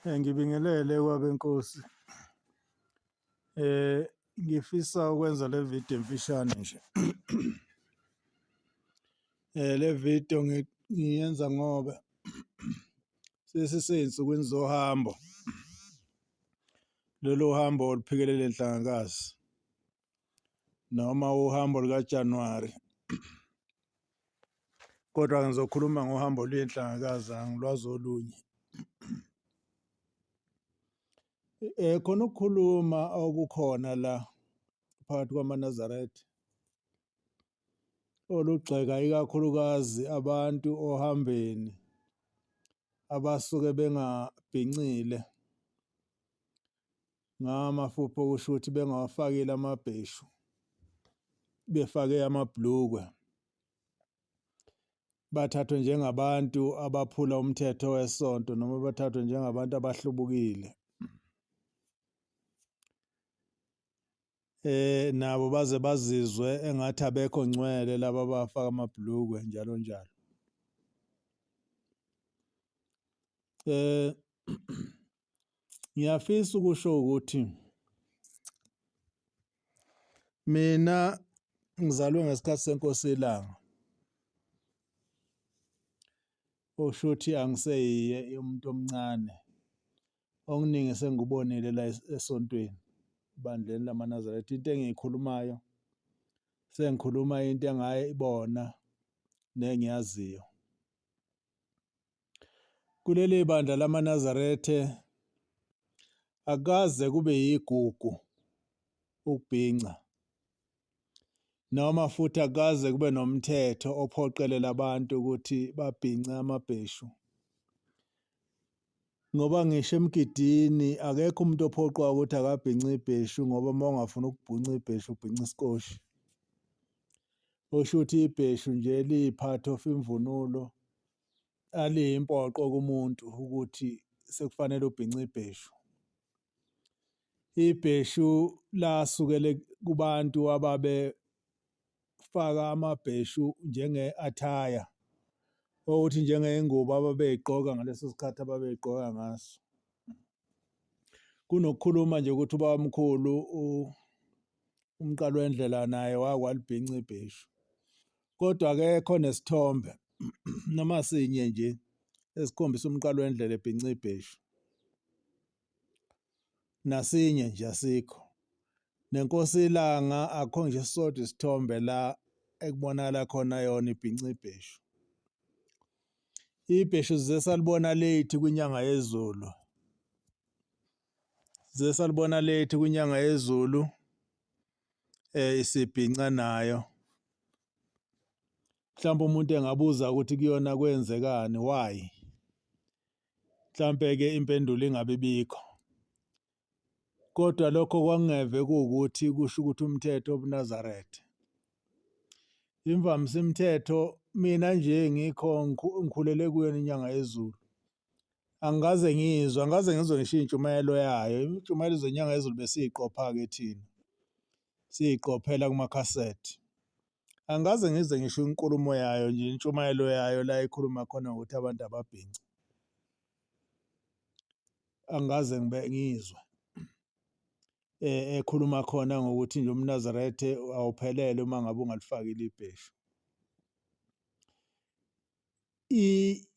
Ngibingelele kwabenkosi. Ngifisa ukwenza le video emfishane nje. Le video ngiyenza ngoba sesisey'nsukwini zohambo. Lolu hambo oluphikelele Nhlangakazi noma uhambo lukaJanuwari. Kodwa ngizokhuluma ngohambo lwenhlangakazi angilwazi olunye. Khona ukukhuluma okukhona la phakathi kwamaNazaretha olugxeka ikakhulukazi abantu ohambeni abasuke bengabhincile ngamafuphi okusho ukuthi bengawafakile amabheshu befake amabhlukwe. Bathathwe njengabantu abaphula umthetho wesonto noma bathathwe njengabantu abahlubukile. Nabo baze bazizwe engathi abekho ngcwele laba abafaka amabhlukwe njalo njalo. Eh ngiyafisa ukusho ukuthi mina ngizalwe ngesikhathi senkosi ilanga. Okusho ukuthi angiseyiye umuntu omncane. Okuningi sengikubonile la esontweni, ebandleni lamaNazaretha. Into engiyikhulumayo sengikhuluma into engayibona nengiyaziyo. Kuleli bandla lamaNazarethe akaze kube yigugu ukubhinca noma futhi akaze kube nomthetho ophoqelela abantu ukuthi babhince amabheshu ngoba ngisho emgidini akekho umuntu ophoqwa ukuthi akabhince ibheshu ngoba uma ungafuni ukubhunca ibheshu ubhinca isikoshi. Okusho ukuthi ibheshu nje liyi-part of imvunulo aliyimpoqo kumuntu ukuthi sekufanele ubhince ibheshu. Ibheshu lasukele kubantu ababefaka amabheshu njenge-attire, okuthi njengengubo ababeyigqoka ngaleso sikhathi ababeyigqoka ngaso. Kunokukhuluma nje ukuthi ubabamkhulu uMqalwendlela naye wake walibhinca ibheshu. Kodwa akekho nesithombe noma sinye nje esikhombisa uMqalwendlela ebhinca ibheshu. Nasinye nje asikho. Nenkosi iLanga akukho nje esisodwa isithombe la ekubonakala khona yona ibhinca ibheshu. Ibheshu size salibona late kwinyanga yezulu. Size salibona late kwinyanga yezulu isibhinca nayo. Mhlawumbe umuntu engabuza ukuthi kuyona kwenzekani why? Mhlampe ke impendulo ingabe bikho. Kodwa lokho kwakungeve kuwukuthi kusho ukuthi umthetho wobuNazaretha. Imvamisa imithetho mina nje ngikho ngikhulele kuyona inyanga yezulu. Angikaze ngizwe, angikaze ngizwe ngisho intshumayelo yayo. Intshumayelo zenyanga yezulu besiyiqopha-ke thina. Siyiqophela kumakhasethi. Angikaze ngizwe ngisho inkulumo yayo nje intshumayelo yayo la ikhuluma khona ngokuthi abantu ababhince. Angikaze ngibe ngizwe ekhuluma khona ngokuthi nje umNazaretha awuphelele uma ngabe ungalifakile ibheshu.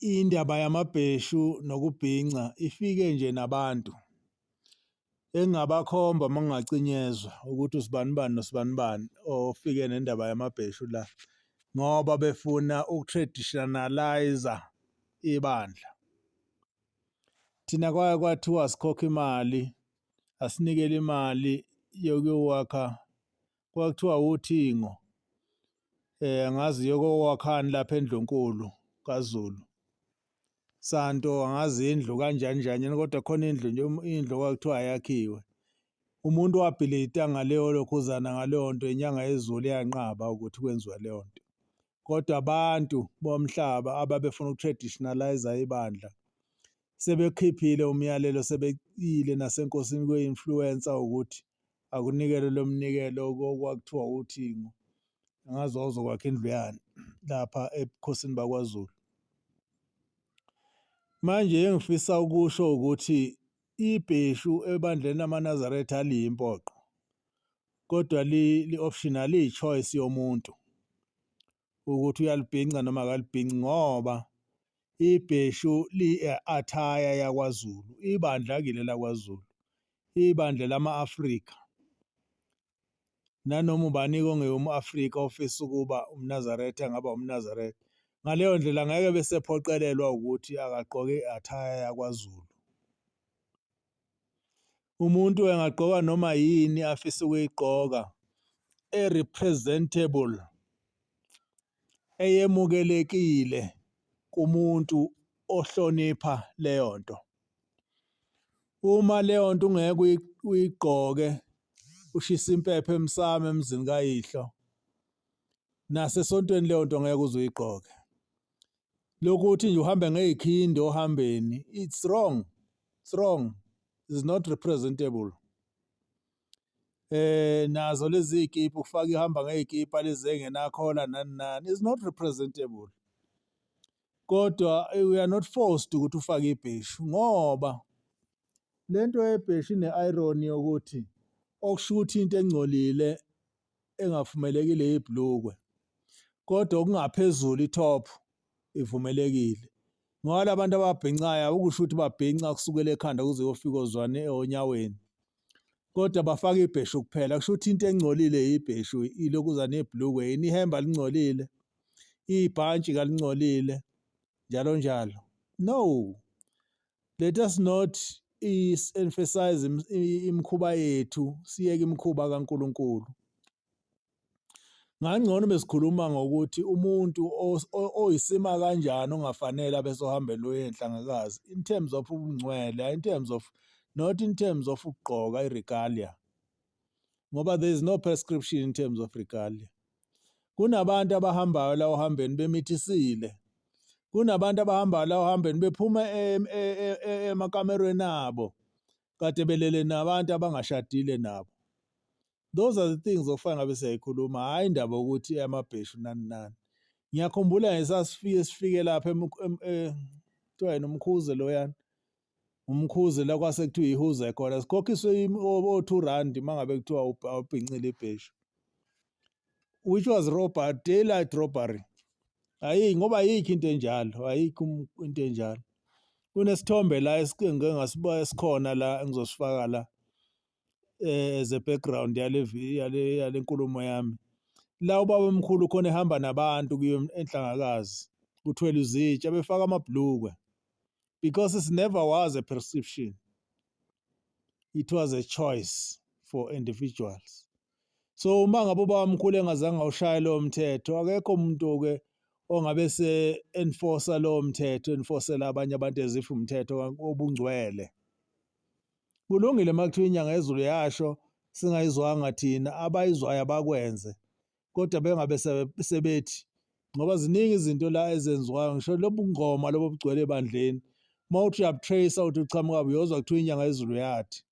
Indaba yamabheshu nokubhinca ifike nje nabantu engingabakhomba uma ngingacinyezwa ukuthi usibanibani nosibanibani ofike nendaba yamabheshu la ngoba befuna uku-traditionalize ibandla. Thina kwake kwathiwa sikhokhe imali, asinikele imali yokuyowakha kwakuthiwa uthingo angazi yokokwakhani lapha endlunkulu kaZulu. Santo angazi indlu kanjani njani kodwa khona indlu nje indlu okwakuthiwa ayakhiwe. Umuntu wabhilita ngaleyo lokhuzana ngaleyo nto inyanga yezulu yanqaba ukuthi kwenziwe leyo nto. Kodwa abantu bomhlaba ababefuna uku-traditionalise ibandla sebekhiphile umyalelo sebeyile nasenkosini kwe-influencer ukuthi akunikelwe lo mnikelo okwakuthiwa uthingo angazi wawuzokwakha indlu yani lapha ebukhosini bakwaZulu. Manje engifisa ukusho ukuthi ibheshu ebandleni lamaNazaretha aliyimpoqo kodwa li-optional, liyi-choice yomuntu ukuthi uyalibhinca noma akalibhinci ngoba ibheshu liyi-attire yakwaZulu, ibandla kile lakwaZulu, ibandla lama-Afrika. Nanoma ubani-ke ongeyom-Afrika ofisa ukuba umNazaretha angaba umNazaretha. Ngaleyo ndlela ngeke besephoqelelwa ukuthi akagqoke i-attire yakwaZulu. Umuntu engagqoka noma yini afisa ukuyigqoka e-representable, eyemukelekile kumuntu ohlonipha leyo nto. Uma leyo nto ungeke uyigqoke ushisa impepho emsamo emzini kayihlo, nasesontweni leyo nto ngeke uze uyigqoke. Lokuthi nje uhambe ngezikhindi ohambeni, it's wrong, it's wrong, it's not representable. Nazo lezi zikipa ufaka ihamba ngezikipa lezi engenakhola nani nani, is not representable. Kodwa we are not forced ukuthi ufake ibheshu ngoba lento yebheshu ine-irony yokuthi okusho ukuthi into engcolile engavumelekile ibhlukwe kodwa okungaphezulu i-top ivumelekile ngoba labantu ababhincayo ukusho ukuthi babhinca kusukela ekhanda kuze kuyofika ozwane onyaweni kodwa bafaka ibheshu kuphela. Kusho ukuthi into engcolile ibheshu, ilokuza nebhlukwe yini, ihemba lingcolile, ibhantshi kalingcolile, njalo njalo. No, let us not is emphasize imikhuba yethu, siyeke imikhuba kaNkulunkulu. Ngangcono besikhuluma ngokuthi umuntu oyisima kanjani ongafanele abe sohambeni lweyenhlangakazi in terms of ubungcwele, in terms of, not in terms of ukugqoka i-regalia, ngoba there is no prescription in terms of regalia. Kunabantu abahambayo la ohambeni bemithisile, kunabantu abahambayo la ohambeni bephuma emakamerweni abo kade belele nabantu abangashadile nabo. Those are the things okufanele ngabe siyayikhuluma, hhayi indaba yokuthi amabheshu nani nani. Ngiyakhumbula ngesasifike sifike lapha kuthiwa yena uMkhuze loyana, uMkhuze la kwase kuthiwa ihuze khona, sikhokhiswe o-R2 uma ngabe kuthiwa awubhincile ibheshu, which was robbery, daylight robbery. Ayi ngoba ayikho into enjalo, ayikho into enjalo. Kunesithombe la esike ngasibuka esikhona la engizosifaka la as a background yale nkulumo yami. La ubaba omkhulu khona ehamba nabantu kuyo enhlangakazi, kuthwele izitsha befaka amabhlukwe because it never was a prescription. It was a choice for individuals. So uma ngabe ubaba omkhulu engazange awushaya lowo mthetho, akekho umuntu-ke ongabe se-enforce lowo mthetho, enforcela abanye abantu as if umthetho obungcwele. Kulungile uma kuthiwa inyanga yezulu yasho singayizwanga thina, abayizwayo abakwenze, kodwa bengabe sebethi ngoba ziningi izinto la ezenziwayo, ngisho lobu ngoma lobo bugcwele ebandleni, uma uthi uyabutrace uthi uchamuka uyozwa kuthiwa inyanga yezulu yathi,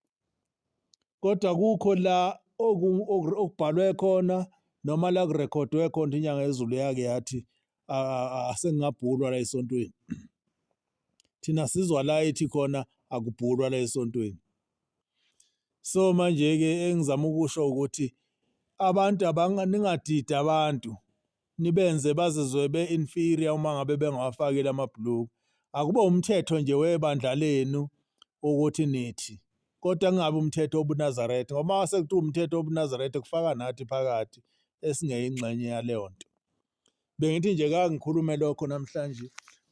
kodwa kukho la okubhalwe khona noma la kurekhodwe khona inyanga yezulu yake yathi asengingabhulwa la esontweni. Thina sizwa la ethi khona akubhulwa la esontweni. So manje-ke engizama ukusho ukuthi abantu ningadidi abantu nibenze bazizwe be-inferior uma ngabe bengawafakile amabhuluku. Akube umthetho nje webandla lenu ukuthi nithi, kodwa kungabi umthetho wobuNazaretha, ngoba uma sekuthiwa umthetho wobuNazaretha kufaka nathi phakathi esingeyingxenye yaleyo nto. Bengithi nje kangikhulume lokho namhlanje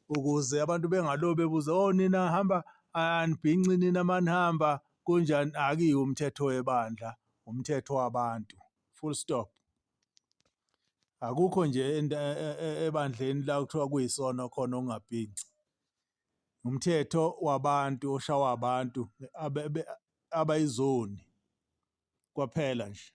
ukuze abantu bengalobe bebuze, oh nina hamba anibhinci nina manihamba kunjani. Akuyiwo umthetho webandla, umthetho wabantu, full stop. Akukho nje ebandleni la kuthiwa kuyisono khona okungabhinci. Umthetho wabantu oshawa abantu abayizoni kwaphela nje.